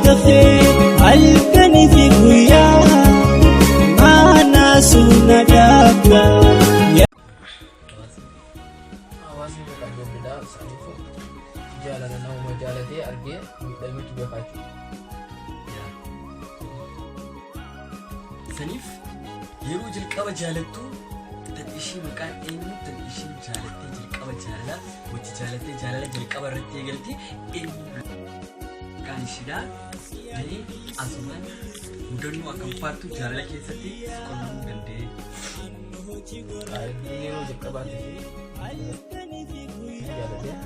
Yaada kee halkanii fi guyyaa maanaa suna dhaabba. Hawaasni maqaa ijoolleedhaa isaaniifu jaalala namuma jaalatee argee miidhameetu beekaa jechuudha. Saniif yeroo jalqaba jaalattu tan ishii maqaan eenyu, tan ishii jaalattee jalqaba jaalala wajji jaalattee jaalala jalqaba irratti eegalte eenyu maqaan ishiidha? Mee asumaan mudannoo akkam faattu jaalala keessatti si qunnamuu danda'e? Yeroo jalqabaatiif jaalatee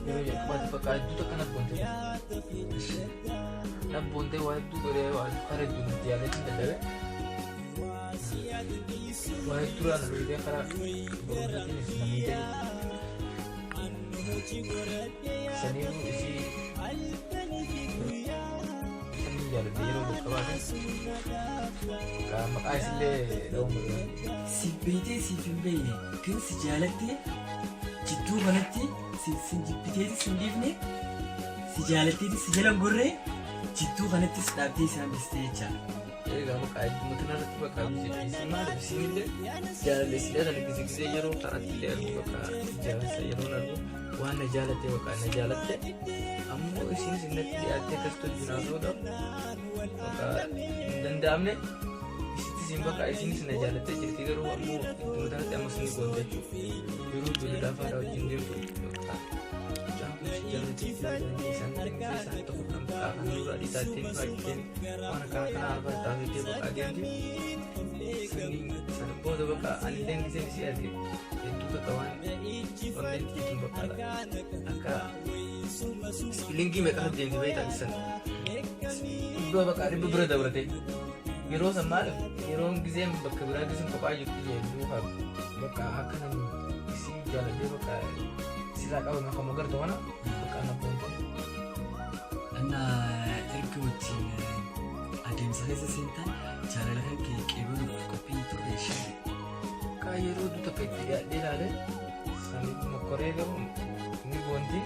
yeroo jalqabaatiif bakka hedduu takka nabboonte. Nabboontee waa hedduu godhee, waa karaa hedduu nutti yaaleetiin dadhabe. Waa hedduu irraa na beekee karaa barumsaatiinis na miidhee. Saniifuu isii sanii jaaladhe yeroo jalqabaatiif maqaa isillee dha'uun barbaade. Si beeytee siif hin beeyne kan si jaalattee jidduu kanatti si sin jibbiteeti sin dhiifne, si jaalatteeti si jala hin gorree, jidduu kanatti si dhaabdee isaan bistee jecha. Egaa maqaa hedduu irratti bakka isii maaliif isinillee jaalala isillee sana gise gisee yeroo karaatti illee argu, bakka jaalala yeroon argu waan na jaalatte, bakka na jaalatte, ammoo isinis natti dhiyaattee akkasitti wajjin haasa'uudhaaf bakka hin danda'amne. Isitti isin bakka isinis na jaalattee jirti, garuu ammoo idduma kanatti ammas ni goonte jechuudha. Yeroo ijoolleedhaaf haadha wajjin deemtu bakka mucaan kun si jaalatee jaalatee isaan isaan tokko kan bakka kan nurraa dhiitaatteen faajjeen waan akkana kana arba taasisee bakka deemti. Saniin sana booda bakka anillee giseen isii arge hedduu takka waan onneen tiituun bakka akka linkii meeqa deemti beektaa ibsan dhibba bakka 100 bira dabrate. Yeroo san maal yeroon giseen bakka biraa giseen kophaa jirtu hedduu bakka akka namni isii jaaladhee bakka sirraa qabame kan magartu kana bakka na boonte. Anna erga wajjin adeemsa keessa seentan jaalala kan kee qeebaluuf qophii turre ishee? Akka yeroo du takka itti dhiyaadhee ilaale saniif mokkoree, garuu ni boonti.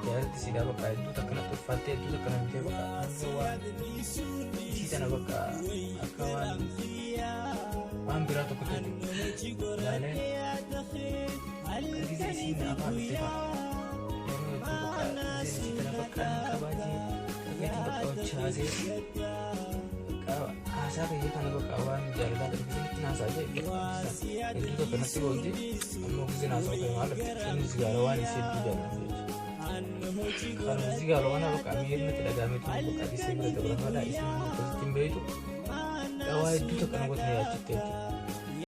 Jaalalti siidhaa bakka hedduu takka natti ulfaattee, hedduu takka na bitee, bakka hanga waan isii tana bakka akka waan biraa tokko jechuudha. Ilaalee akka gisee isiin afaan dhufte fa'a. Yeroo hedduu bakka giseen isii tana bakka hin qabaa jee dhufeetiin bakka hojjaasee bakka haasaa kiyya kana bakka waan jaalalaa kana giseen haasaa jee hedduu takka natti boonti, ammoo giseen haasaa kee maal innis gaara waan isii hedduu jaalatu jechuudha. Kanuma zigaara waan bakka miirri natti dhaga'amee ture bakka isii bira dabarfaadha, isiin akkasitti hin beektu. Waa hedduu takka na goota yaachifte jechuudha.